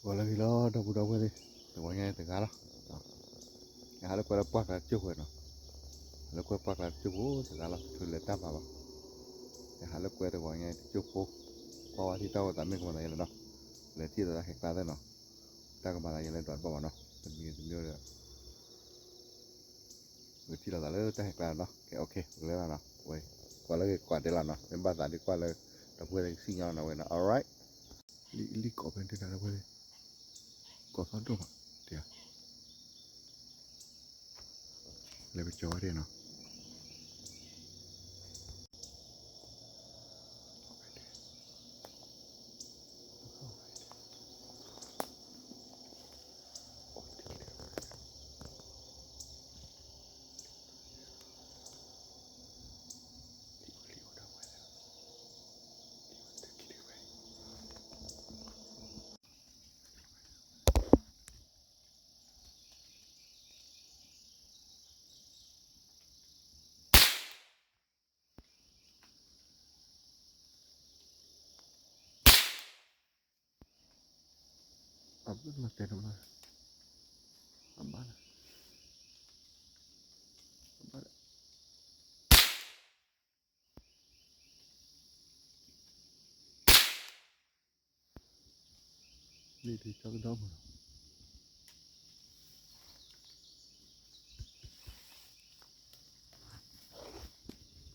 ဂီၤလၢအဂ့ၤလီၤ ဒီပုၢ်ဒီဝဲၢ်သ့ၣ်, တဂီၤညါတဂၤလီၤ. ယဟးလၢကွၢ်လၢပှၢ်ကျါတကၠိၢ်ဖိနီၤ, ဟးလၢကွၢ်ပှၢ်ကျါတကၠိၢ်ဖိတဂၤလီၤ, တချုးလဲၤတၢ်မၤဘၣ်. ယဟးလၢကွၢ်တဂီၤညါတကၠိၢ်ဖိ, ကွၢ်ဝဲထံၣ်တၢ်အိၣ်သးမ့ၢ်ကမၤသးယဲလဲၣ်နီၤ, လဲၤထံၣ်လီၤတၢ်ဟဲကျါသ့ၣ်နီၤ, တၢ်ကမၤသးယဲလဲၣ်ဒွးတဘၣ်ဘၣ်နီၤ, တမံၤတမံၤဒီး ဝဲထံၣ်လိာ်သးလၢတ၁ံၣ်ကျါနီၤ, ကဲ okay လၢနီၤ, ဝဲ ကွၢ်လၢဂ့ၤကွၢ်ဒဲးလီၤနီၤ, မ့ၢ်ဘၣ်သးဒ်ကွၢ်လၢ ဒီပုၢ်ဝဲၢ်သ့ၣ်ကသ့ၣ်ညါနီၤဝဲနီၤ, alright. လံာ်ကိးဖဲဒၣ်ဒီပုၢ်ဝဲၢ်သ့ၣ်, ကိးသီၣ်ဒိၣ်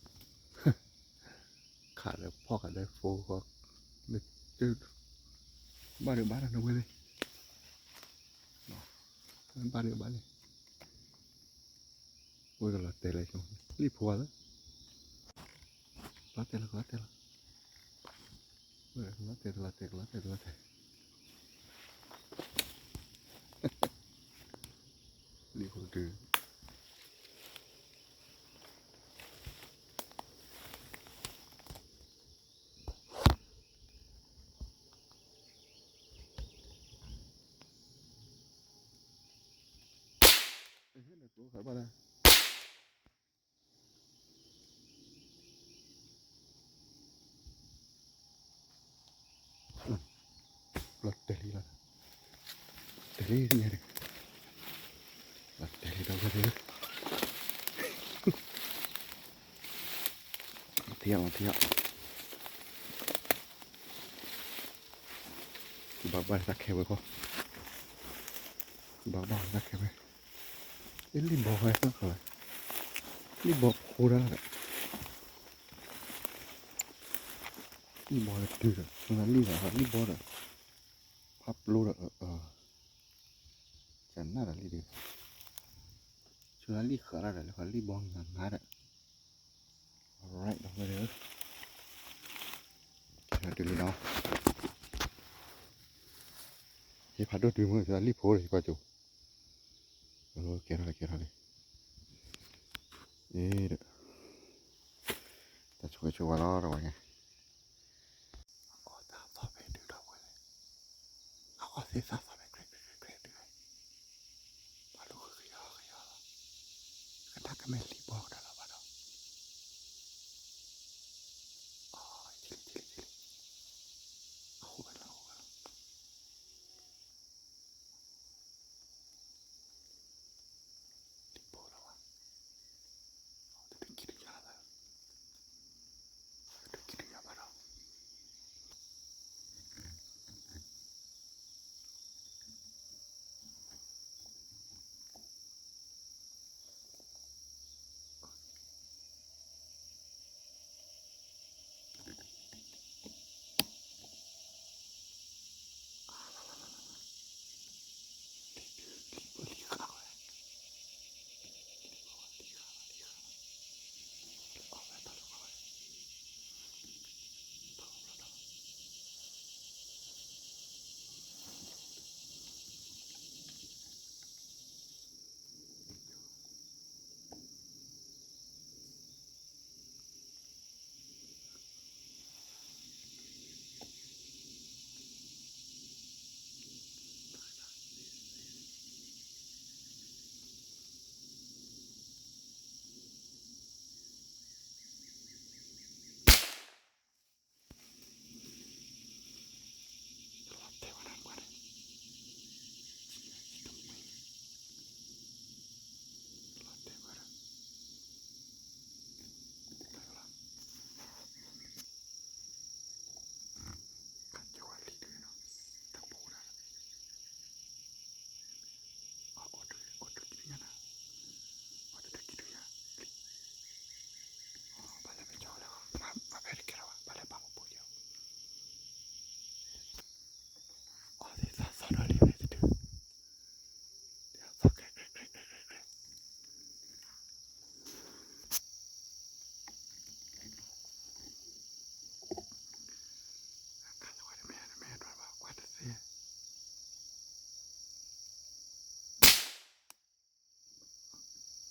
မး, တဲ, လဲၤပကၠီၤဝဲဒၣ်နီၤ. အဘၣ်လီၤတဲာ်တဘၣ်, အဘၣ်လီၤ, အဘၣ်လီၤ. လံာ်ဒုးကၠီကဒီမးလီၤ. ခးဒီးဖီၣ်ဃာ်ဒီးဖိဃီ, ဘၣ်ဒီးဘၣ်ဒီးနဝဲသ့ၣ်, ဘၣ်ဒီးဘၣ်လံ. အိၣ်တလီၤတဲာ်လၢ, လံာ်ဖိဧါလၢ, လီၤတဲာ်လီၤ ကလီၤတဲာ်လီၤ, လီၤတဲာ်တလီၤတဲာ် ကလီၤတဲာ်တလီၤတဲာ်, လံာ်ဖိတဒု လီၤတဲာ်လံ, လီၤတဲာ်လံ, လီၤတဲာ်လံဒီပုၢ်ဝဲၢ်သ့ၣ်, ထံၣ်အီၤ ထံၣ်အီၤ, ဘၣ်ဘၣ်တၢ်ခဲဝဲဃီ, ဘၣ်ဘၣ်တၢ်ခဲဝဲ, လံာ်ဘီဝဲသၣ်ဃီ, လံာ်ဘီဖိဒၣ်ဒီး လံာ်ဘီတဒုဒီး လံာ်ဘီဒီး ဖးပျိဒီး ကနၣ်ဒီးလံာ်ဒုး, ဆိလၢလံာ်ဃးတၢ်ဒီး လၢဃီလံာ်ဘီနၤနၤဒီး, alright ဒီပုၢ်ဝဲၢ်သ့ၣ်, ကဲထီၣ်တုၤလံနီၤ, ဟ့ၣ်ဖးဒိၣ်တုၤမ့ၢ် ဆိလၢလံာ်ဖိဒီး ဟ့ၣ်ကွၢ်စိ ကဲထီၣ်လံ ကဲထီၣ်လံ, အ့ဒီး တၢ်ဆိၣ်ဂ့ၤဆိၣ်ဝါလီၤ တဂီၤညါ, အီၣ်တၢ်သီၣ်ဖဲဒုဒီပုၢ်ဝဲၢ်သ့ၣ်, အအီၣ်သ့ၣ်သၣ်သီၣ်ဖဲ ကြဲးကြဲးကြဲးကြဲးဒုဝဲ, ပှၤလူၤဃုကယီကယီလီၤ, ကနၣ်ကမဲာ်လံာ်ဘီကဒီးလီၤဘၣ်ဒီး, အီၣ် ထံၣ်လံ ထံၣ်လံ ထံၣ်လံ, အဃိဝဲလီၤ အဃိဝဲလီၤ. လံာ်ဖိလီၤဘၣ်, တဒုခံဒုညါလီၤ, တဒုခံဒုညါဘၣ်ဒီး, လံာ်ဖိလီၤဘၣ်,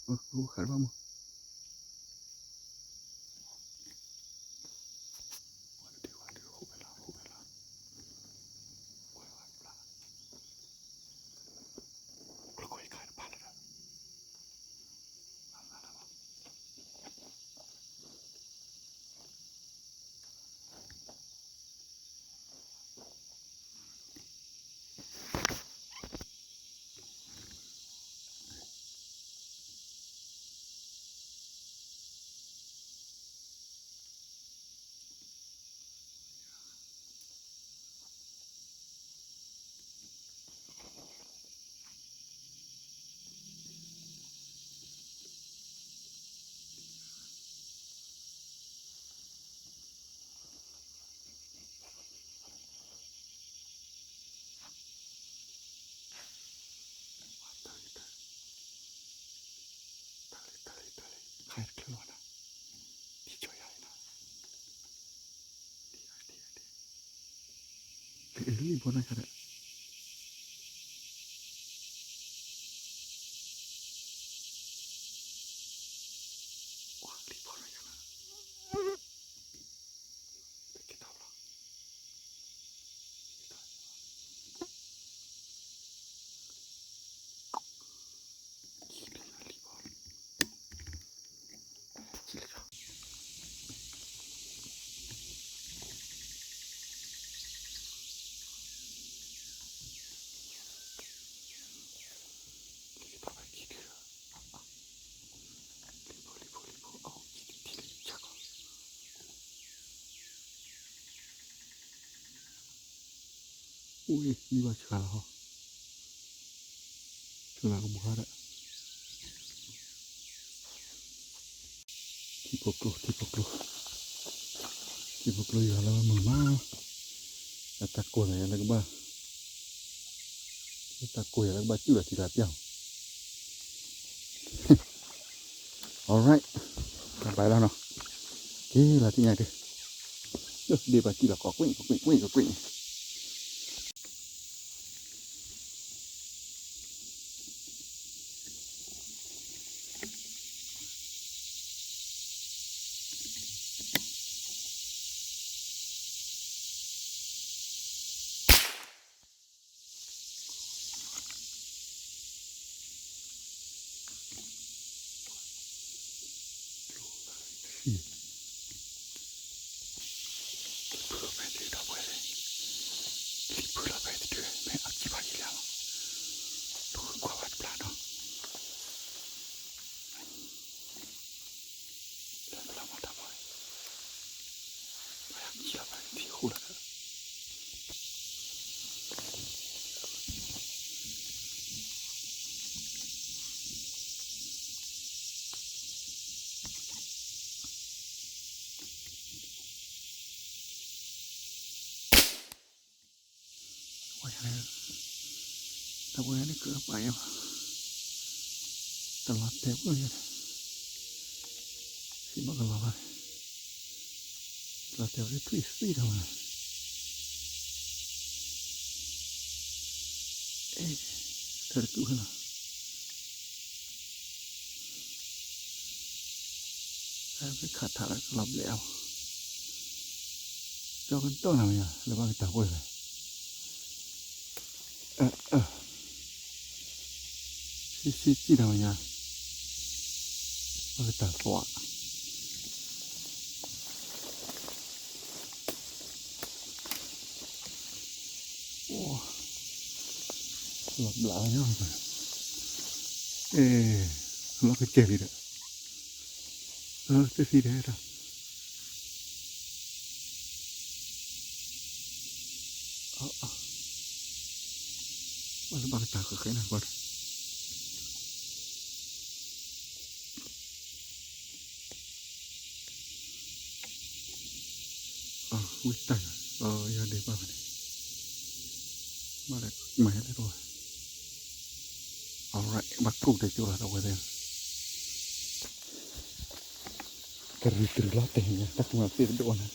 ဃးတဘၣ်မး, တၢ်လံ တၢ်လံ တၢ်လံ ခါတချုးလီၤနၤ, ထံကၠီယၤလံနၤ, လံဘီနီၢ်ခါဒီး လံဘီနီၢ်ခါဒီး တက့ၤထီၣ်ဘျီ အူအ့ၣ် လံဘၣ်ဆှးလီၤဟီ, ဆှးလီၤကဘှါဒီး ထံဖိကျိ ထံဖိကျိ ထံဖိကျိယွၤလၢမုာ်မး, အတၢ်ကိၢ်သးယၤလၢကဘၣ်, အတၢ်ကိၢ်ယၤလၢကဘၣ်စူၣ်လီၤထံလီၤပျၢ် Alright, တၢ်ဘၣ်လီၤနီၤ, က့ၤလီၤသ့ၣ်ညါဒုး, ဒ့ၣ်ဘၣ်ကံၣ်လီၤ ကကွံာ် ကကွံာ် ကကွံာ် ကကွံာ် လံဖုလီၤဖဲတဒုဒီပုၢ်ဝဲၢ်, လံဖုလီၤဖဲတဒု မ့ၢ်အစံးဘၣ်ယံၤလၢ်လီၤ, တဃုကွၢ်ဘၣ်တဘျီနီၤ, လၢတလီၤမၤတၢ်ဘၣ်, ပှၤယစံးလီၤဖဲထံဃိလီၤ ဝဲန့ၣ် တၢ်ဝဲန့ၣ်ကပာ်ယဲၢ်ဘၣ်, တလီၤတဲာ်ဝဲန့ၣ်, စံးဘၣ်ကလီၤဘၣ်န့ၣ်, လီၤတဲာ်ဝဲလၢထွံၣ်သံတဝဲန့ၣ်, အဲ, တၢ်တကုၢ်ဖဲလီၤ အဲ ပခးထးလၢကလီၤဘျဲးအီၤ, ကၠီကတီၢ်နၤမယါ လၢဘၣ်ကတၢၢ်ပှဲၤဖဲ, အၢ အၢ ဆံဆံစံၣ်နၤမယါ, ဘၣ်ကတၢၢ်သွး အိ လီၤဘျးလီၤညီ, အဲ လီၤကစဲၤလံဒီး, အၢ သ့ၣ်သံဒဲးတၢ်, အၢ အၢ ဘၣ်လၢဘၣ်ကတၢၢ်ဃဲၤဃဲၤနၤကွၢ် အဝံတၢ်, အယီၤဒ့ဘၣ်ဖဲန့ၣ်, ဘၣ်ဒီးမၤဟဲလၢတအိၣ်, alright ဘၣ်ကိၢ်တဲာ်ကၠိလီၤဒီးဝဲသ့ၣ်, တရံးတရံးလီၤတဲာ်ညါ တၢ်ကူမၤသ့ၣ်တဒိၣ်နၤ, သ့ၣ်န့ၣ်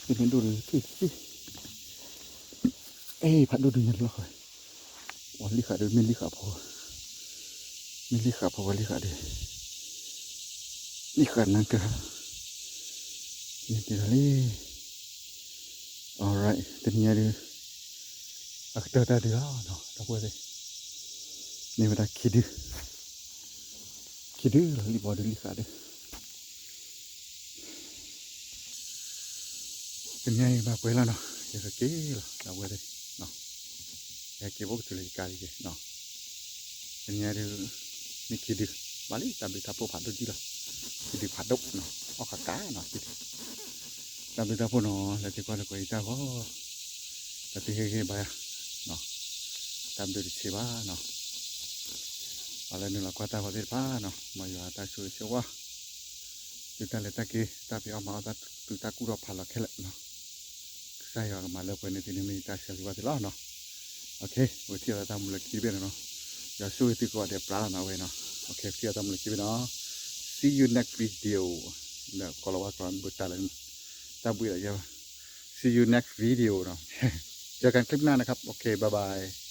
ဒိၣ်ဒုးထွံၣ်သံ, အဲ ဖးဒိၣ်ဒုးညါလီၤဃဲၤ, ဝဲလံဃာ်ဒုးမ့ၢ်လံဃာ်ဖိ, လ လံာ်ဃာ်ဖိဝဲလံာ်ဃာ်ဒီး လံာ်ဃာ်နၢ်ကၢ် န့ၣ်တ့ၢ်လီၤလံ. Alright တနံၤညါဒီး အကတၢၢ်တၢ်ဒုးလီၤနီၤ ဒီပုၢ်ဝဲၢ်သ့ၣ်, န့ၢ်ဝဲဒၣ်ခံဒု, ခံဒုလီၤ လံာ်ဘီဒုးလံာ်ဃာ်ဒုး တနံၤညါအံၤဘၣ်ပှဲၤလီၤနီၤ ယကက့ၤလီၤ ဒီပုၢ်ဝဲၢ်သ့ၣ်, ယက့ၤဘိကတုၤလၢယကါလံယဲနီၤ, တနံၤညါဒီး မ့ၢ်ခံဒု, ဘၣ်လံတၢ်ဘျုးတၢ်ဖှိၣ်ဖးဒိၣ်ဒံးလီၤ, ခံဒုဖးဒိၣ်နီၤ အီၣ်ဃာ်ကါနီၤ ခံဒု, တၢ်ဘျုးတၢ်ဖှိၣ်နီၤ လၢသုကွၢ်လၢကွဲးယတၢ်ဂီၤ ဒီးသုဟ့ၣ်ဂံၢ်ဘါယၤ တၢ်ဘျုးတဆံးဘၣ်နီၤ, ပှၤလၢနုာ်လီၤကွၢ်တၢ်ဂီၤသ့ၣ်တဖၣ်နီၤ မ်ယွၤတၢ်ဆိၣ်ဂ့ၤဆိၣ်ဝါ သုတၢ်လဲၤတၢ်က့ၤ တၢ်ဖံးအီၣ်မၤအီၣ် တၢ်သူတၢ်ကူၣ်ထီၣ်ဖးလီၤခဲလၢာ်နီၤ, ကစၢ်ယွၤကမၤလၢပှဲၤန့ၢ်သုန့ၣ်မ့ၢ်ယတၢ်ဆၢဂ့ၤဘၣ်သုလီၤနီၤ. ပကထံၣ်လိာ်သးတၢ်မူလၢခံတဘ့ၣ်နီၤ, ယွၤဆိၣ်ဂ့ၤသုကိးဂၤဒဲးပြးလီၤနီၤ အဝဲနီၤ, ပကထံၣ်လိာ်သးတၢ်မူလၢခံတဘ့ၣ်နီၤ, see you next video, ဒီးကိးလီၤဝါကျိာ်ဘုတၢ်လၢ တၢ်ဘှံးဒီးယဲ see you next video နီၤ, เจอกันคลิปหน้านะครับ โอเค bye bye.